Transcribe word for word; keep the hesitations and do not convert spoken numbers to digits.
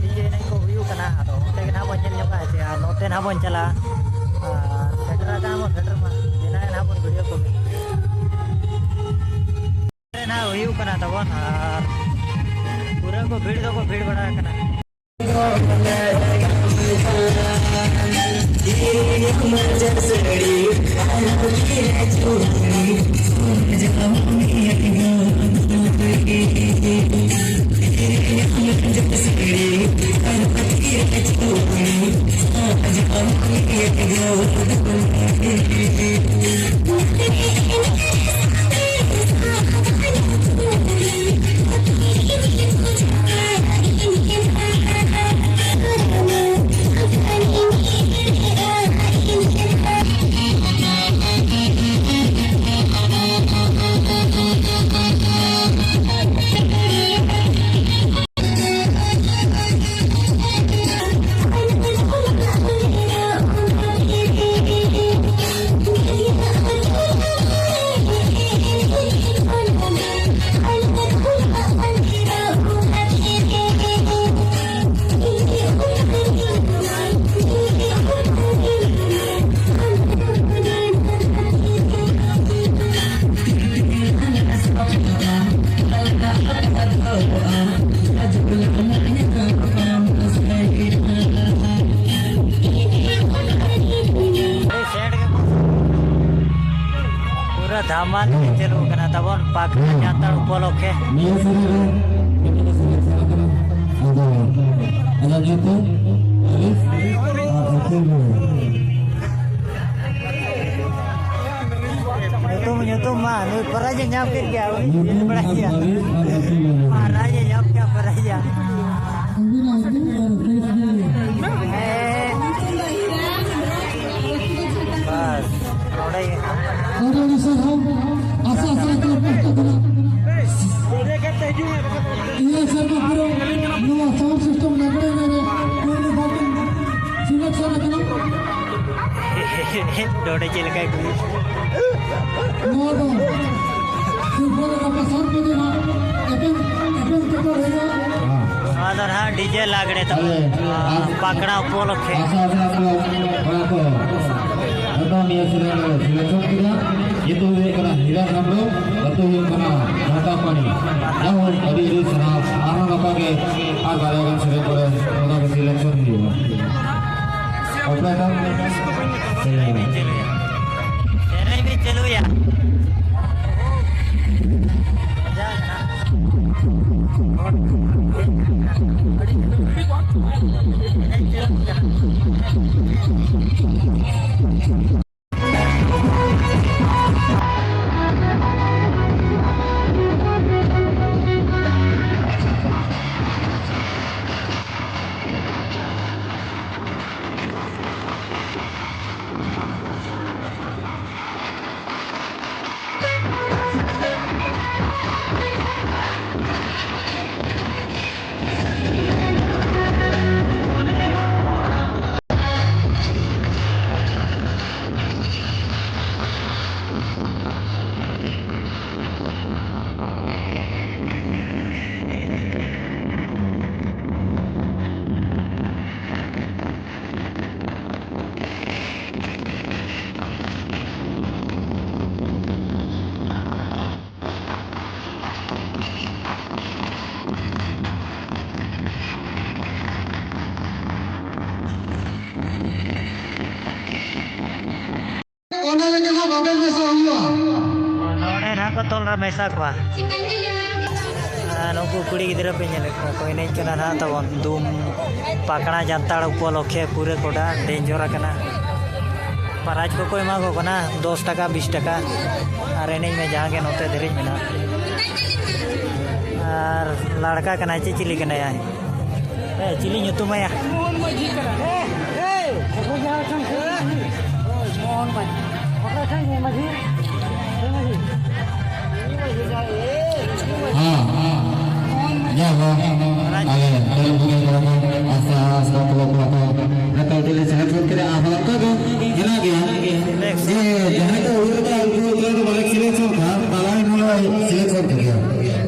DJ ᱮᱱᱮᱡ ᱠᱚ ᱦᱩᱭᱩᱜ ᱠᱟᱱᱟ, ᱟᱫᱚ ᱚᱱᱛᱮ ᱜᱮ ᱱᱟᱦᱟᱜ ᱵᱚᱱ ᱧᱮᱞ ᱧᱚᱜᱟ ᱡᱮ ᱟᱨ ᱱᱚᱛᱮ ᱱᱟᱦᱟᱜ ᱵᱚᱱ ᱪᱟᱞᱟᱜᱼᱟ᱾ ᱟᱨ ᱥᱮᱴᱮᱨ ᱟᱠᱟᱱ ᱵᱚᱱ, ᱥᱮᱴᱮᱨ ᱢᱟ ᱵᱮᱱᱟᱣ ᱱᱟᱦᱟᱜ ᱵᱚᱱ ᱵᱷᱤᱰᱤᱭᱳ ᱠᱚ᱾ ᱱᱚᱛᱮ ᱱᱟᱦᱟᱜ ᱦᱩᱭᱩᱜ ᱠᱟᱱᱟ ᱛᱟᱵᱚᱱ, ᱟᱨ ᱯᱩᱨᱟᱹ ᱠᱚ ᱵᱷᱤᱲ ᱫᱚᱠᱚ ᱵᱷᱤᱲ ᱵᱟᱲᱟ ᱟᱠᱟᱱᱟ᱾ ᱯᱩᱨᱟᱹ ᱫᱷᱟᱢᱟᱞ ᱜᱮ ᱪᱟᱹᱞᱩ ᱠᱟᱱᱟ ᱛᱟᱵᱚᱱ ᱯᱟᱠᱷᱱᱟ ᱡᱟᱱᱛᱟᱲ ᱩᱯᱚᱞᱚᱠᱠᱷᱮ᱾ ᱱᱤᱭᱟᱹ ᱥᱮᱨᱮᱧ ᱨᱮ ᱢᱤᱫᱴᱮᱱ ᱥᱮᱨᱮᱧ ᱥᱮᱬᱟ ᱠᱟᱱᱟ᱾ ᱟᱫᱚ ᱟᱡᱟᱜ ᱧᱩᱛᱩᱢ ᱟᱨ ᱟᱹᱛᱩ ᱜᱮ᱾ ᱧᱩᱛᱩᱢ, ᱧᱩᱛᱩᱢ ᱢᱟ ᱱᱩᱭ ᱯᱨᱟᱭᱤᱡᱽ ᱮ ᱧᱟᱢ ᱠᱮᱫ ᱜᱮᱭᱟ, ᱩᱱᱤ ᱧᱮᱞ ᱵᱟᱲᱟᱭ ᱜᱮᱭᱟ᱾ ᱯᱨᱟᱭᱤᱡᱽ ᱮ ᱧᱟᱢ ᱠᱮᱫ ᱜᱮᱭᱟ, ᱯᱨᱟᱭᱤᱡᱽ ᱮ᱾ ᱦᱮᱸ᱾ ᱵᱟᱥ, ᱱᱚᱰᱮ ᱜᱮ᱾ ᱟᱹᱰᱤ ᱟᱹᱰᱤ ᱥᱟᱨᱦᱟᱣ᱾ ᱟᱥᱟ ᱟᱥᱟ ᱠᱟᱱᱟ ᱯᱟᱥᱴᱟ ᱠᱷᱚᱱᱟᱜ ᱱᱤᱭᱟᱹ ᱥᱮᱨᱢᱟ ᱯᱩᱨᱟᱹ ᱱᱚᱣᱟ sound system ᱞᱟᱜᱽᱲᱮ ᱮᱱᱮᱡ ᱨᱮ ᱯᱩᱭᱞᱩ ᱵᱷᱟᱜᱽ ᱥᱤᱞᱮᱠᱥᱚᱱ ᱟᱠᱟᱱᱟ᱾ ᱱᱚᱰᱮ ᱪᱮᱫ ᱞᱮᱠᱟᱭ ᱠᱩᱞᱤ? ᱱᱚᱣᱟ ᱫᱚ ᱥᱤᱨᱯᱟᱹ ᱫᱚ ᱜᱟᱯᱟ ᱥᱟᱛ ᱵᱟᱡᱮ ᱱᱟᱜ ᱮᱯᱮᱢ, ᱮᱯᱮᱢ ᱪᱟᱯᱟᱞ ᱦᱩᱭᱩᱜᱼᱟ᱾ ᱟᱫᱚ ᱱᱟᱦᱟᱜ ᱰᱤᱡᱮ ᱞᱟᱜᱽᱲᱮ ᱛᱟᱵᱚᱱ, ᱟᱞᱮ ᱟᱥ-, ᱯᱟᱠᱲᱟ ᱩᱯᱚᱞᱚᱠᱠᱷᱮ᱾ ᱟᱥᱟ ᱟᱥᱟ ᱠᱚ ᱠᱚᱲᱟ ᱠᱚ ᱡᱚᱛᱚ ᱱᱤᱭᱟᱹ ᱥᱤᱞᱮᱠ-, ᱥᱤᱞᱮᱠᱥᱚᱱ ᱠᱮᱫᱟ᱾ ᱧᱩᱛᱩᱢ ᱦᱩᱭᱩᱜ ᱠᱟᱱᱟ ᱦᱤᱨᱟ ᱦᱮᱢᱵᱨᱚᱢ, ᱟᱹᱛᱩ ᱦᱩᱭᱩᱜ ᱠᱟᱱᱟ ᱜᱷᱟᱴᱟᱯᱟᱱᱤ᱾ ᱡᱟᱭᱦᱳᱠ, ᱟᱹᱰᱤ ᱟᱹᱰᱤ ᱥᱟᱨᱦᱟᱣ᱾ ᱟᱨᱦᱚᱸ ᱜᱟᱯᱟ ᱜᱮ ᱟᱨ ᱵᱟᱨᱭᱟ ᱜᱟᱱ ᱥᱮᱨᱮᱧ ᱠᱚᱨᱮ ᱚᱱᱟ ᱜᱮ ᱥᱤᱞᱮᱠᱥᱚᱱ ᱦᱩᱭᱩᱜᱼᱟ᱾ ᱚᱯᱮᱨᱟ ᱥᱮᱨᱮᱧ ᱵᱤᱱ ᱪᱟᱹᱞᱩᱭᱟ᱾ ᱥᱮᱨᱮᱧ ᱵᱤᱱ ᱪᱟᱹᱞᱩᱭᱟ᱾ ᱚᱱᱟ ᱞᱮᱠᱟ ᱱᱟᱜ ᱵᱟᱵᱮᱱ ᱢᱮᱥᱟ ᱦᱩᱭᱩᱜᱼᱟ᱾ ᱱᱚᱰᱮ ᱱᱟᱦᱟᱜ ᱠᱚ ᱛᱚᱞ ᱨᱮ ᱢᱮᱥᱟ ᱠᱚᱣᱟ᱾ ᱟᱨ ᱱᱩᱠᱩ ᱠᱩᱲᱤ ᱜᱤᱫᱽᱨᱟᱹ ᱯᱮ ᱧᱮᱞᱮᱫ ᱠᱚᱣᱟ ᱠᱚ ᱮᱱᱮᱡ ᱠᱟᱱᱟ ᱱᱟᱦᱟᱜ ᱛᱟᱵᱚᱱ ᱫᱩᱢ ᱯᱟᱠᱲᱟ ᱡᱟᱱᱛᱟᱲ ᱩᱯᱚᱞᱚᱠᱠᱷᱮ ᱯᱩᱨᱟᱹ ᱠᱚᱰᱟ ᱰᱮᱧᱡᱚᱨ ᱟᱠᱟᱱᱟ᱾ ᱯᱨᱟᱭᱤᱡᱽ ᱠᱚᱠᱚ ᱮᱢᱟ ᱠᱚ ᱠᱟᱱᱟ ᱫᱚᱥ ᱴᱟᱠᱟ, ᱵᱤᱥ ᱴᱟᱠᱟ᱾ ᱟᱨ ᱮᱱᱮᱡ ᱢᱮ ᱡᱟᱦᱟᱸ ᱜᱮ ᱱᱚᱛᱮ ᱫᱷᱟᱹᱨᱤᱡ ᱢᱮᱱᱟᱜᱼᱟ᱾ ᱟᱨ ᱞᱟᱲᱠᱟ ᱠᱟᱱᱟᱭ ᱪᱮ ᱪᱤᱞᱤ ᱠᱟᱱᱟᱭ? ᱮ, ᱪᱤᱞᱤ ᱧᱩᱛᱩᱢ ᱟᱭᱟ? ᱢᱳᱦᱚᱱ ᱢᱟᱹᱡᱷᱤ ᱠᱟᱱᱟ᱾ ᱮ, ᱮ, ᱚᱠᱚᱭ ᱡᱟᱦᱟᱸ ᱠᱷᱟᱱ ᱥᱮ ᱢᱟᱹᱡᱷᱤ᱾ ᱦᱳᱭ, ᱢᱳᱦᱚᱱ ᱢᱟᱹᱡᱷᱤ᱾ ᱚᱠᱚᱭ ᱠᱷᱟᱱ ᱥᱮ ᱢᱟᱹᱡᱷᱤ? ᱥᱮ ᱢᱟᱹᱡᱷᱤ᱾ ᱦᱮᱸ, ᱦᱮᱸ᱾ ᱡᱟᱭᱦᱳᱠ, ᱟᱞᱮ ᱫᱚᱞ ᱵᱩᱜᱤ ᱠᱚᱲᱟ ᱠᱚ, ᱟᱥᱟ, ᱟᱥᱟ ᱠᱚ, ᱠᱚᱲᱟ ᱠᱚ, ᱡᱚᱛᱚ ᱦᱚᱲ ᱞᱮ ᱥᱮᱞᱮᱫ ᱜᱚᱫ ᱠᱮᱫᱟ᱾ ᱟᱨ ᱚᱱᱠᱟ ᱜᱮ ᱦᱮᱱᱟᱜ ᱜᱮᱭᱟ᱾ ᱡᱮ ᱡᱟᱦᱟᱸᱭ ᱠᱚ ᱦᱩᱭᱩᱜ ᱠᱟᱱᱟ, ᱩᱱᱠᱩ ᱩᱱᱠᱩ ᱫᱚ ᱵᱟᱞᱮ ᱥᱮᱞᱮᱫ ᱜᱚᱫ ᱠᱚᱣᱟ, ᱛᱟᱞᱟ ᱨᱮ ᱱᱚᱰᱮ ᱥᱮᱞᱮᱫ ᱜᱚᱫ ᱠᱚᱜᱮᱭᱟ᱾